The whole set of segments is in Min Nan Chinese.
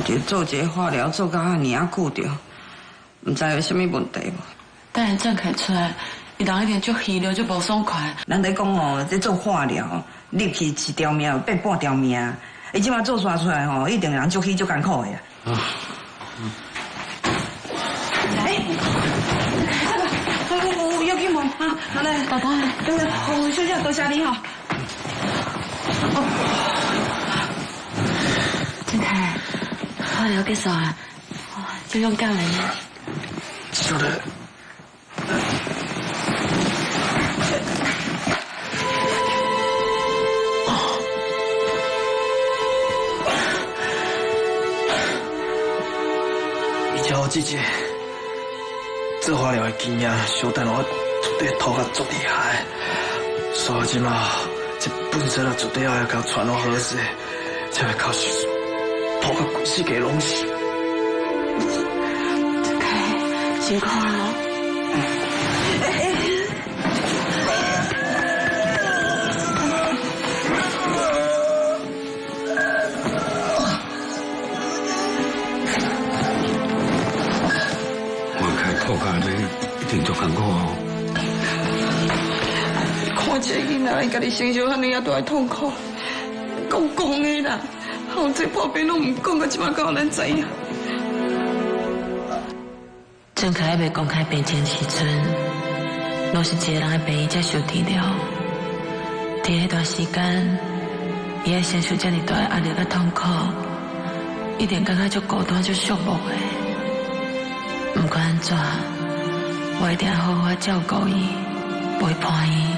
日做一个化疗，做到遐爾仔久著，毋知有啥物問題無？等下鄭凱出來，伊人一定足虛弱，足無爽快。人咧講吼，這做化療入去一條命變半條命，伊這馬做煞出來吼，一定人足虛足艱苦的啊。哎，我要去問啊，好來，大大，等等，小姐多謝你吼。鄭凱，化療結束啊，足勇敢的呢。小的。而且我姐姐做化療的經驗，小等我絕對吐甲足厲害，所以這馬這本身啊絕對要共傳落好勢，才會靠手術吐甲規世界攏是。鄭凱，辛苦啊！吐甲按呢，一定足艱苦哦。看一個囡仔，家己承受遐爾仔大的痛苦，講講的啦，吼，這破病攏毋講，到這馬敢予咱知影。鄭凱還未公開病情時陣，攏是一個人佇病院接受治療。佇彼段時間，伊愛承受遮爾大的壓力佮痛苦，一定感覺足孤單、足寂寞的。毋管按怎，我一定好好照顧伊，陪伴伊。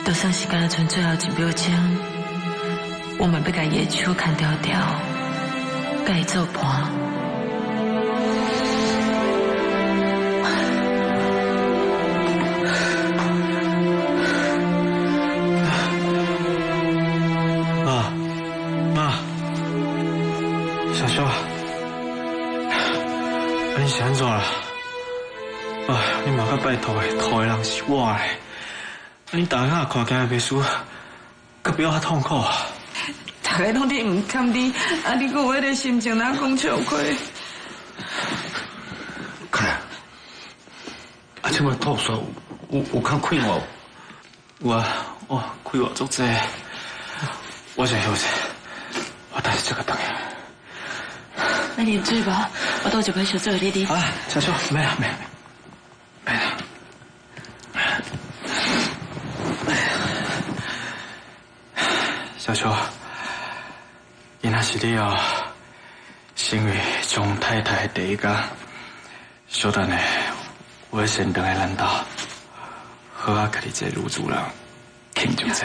就算是干焦賰最後一秒鐘，我嘛欲共伊的手牽牢牢，共伊做伴。媽，媽，小秋，啊，你是按怎啦？啊，你嘛較拜託的，吐的人是我嘞。啊，你逐下看起來袂輸，閣比我較痛苦啊！逐个攏咧毋堪你，啊，你閣有彼个心情來講笑話？凱，啊，這擺吐煞有較快活？有啊，哦，快活足濟。我先休息，我等下這個轉來。欲啉水無？我倒一杯燒水予你啉。啊，小秋，沒啦，沒啦，沒啦。小秋，今仔是你哦，成為張太太的第一工。小等下，我先轉來咱兜，好好共你這個女主人慶祝一下。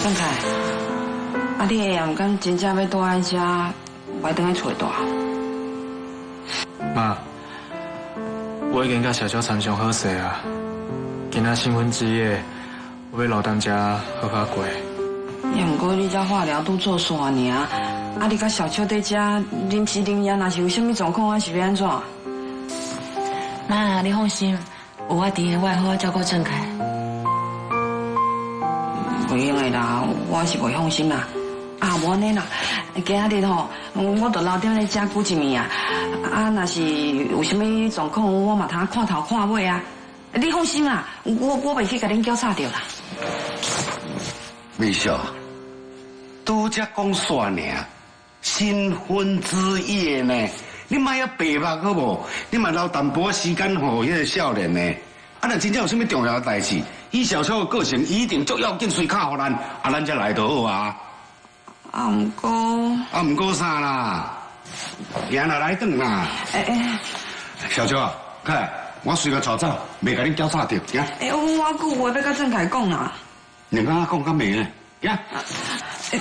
鄭凱，啊，你的毋敢真正欲住佇遮，袂轉來厝住？媽，我已經佮小秋參詳好勢啊。今仔新婚之夜，我欲留踮遮好好過。也毋過你這化療拄做煞爾，啊，你佮小秋佇遮臨時臨夜，若是有啥物狀況，啊是欲按怎？媽，你放心，有我佇，我會好好照顧鄭凱。袂用的啦，我是袂放心啦。啊，無按呢啦，今仔日吼，我就留踮咧遮久一暝啊。啊，若是有啥物狀況，我嘛通看頭看尾啊。你放心啦，我袂去共恁攪吵著啦。美秀，拄才講煞爾，新婚之夜呢，你莫遐白目好無？你嘛留淡薄仔時間予彼個少年呢。啊，若真正有啥物重要的代誌，以小秋的個性，伊一定足要緊，隨敲予咱，啊，咱才來就好啊。啊，毋過，啊，毋過啥啦？行啦，來轉啦。欸欸，小秋啊，開，我隨共帶走，袂共恁攪吵著，行。欸，我閣有話欲佮鄭凱講啦。兩個講較袂呢，行。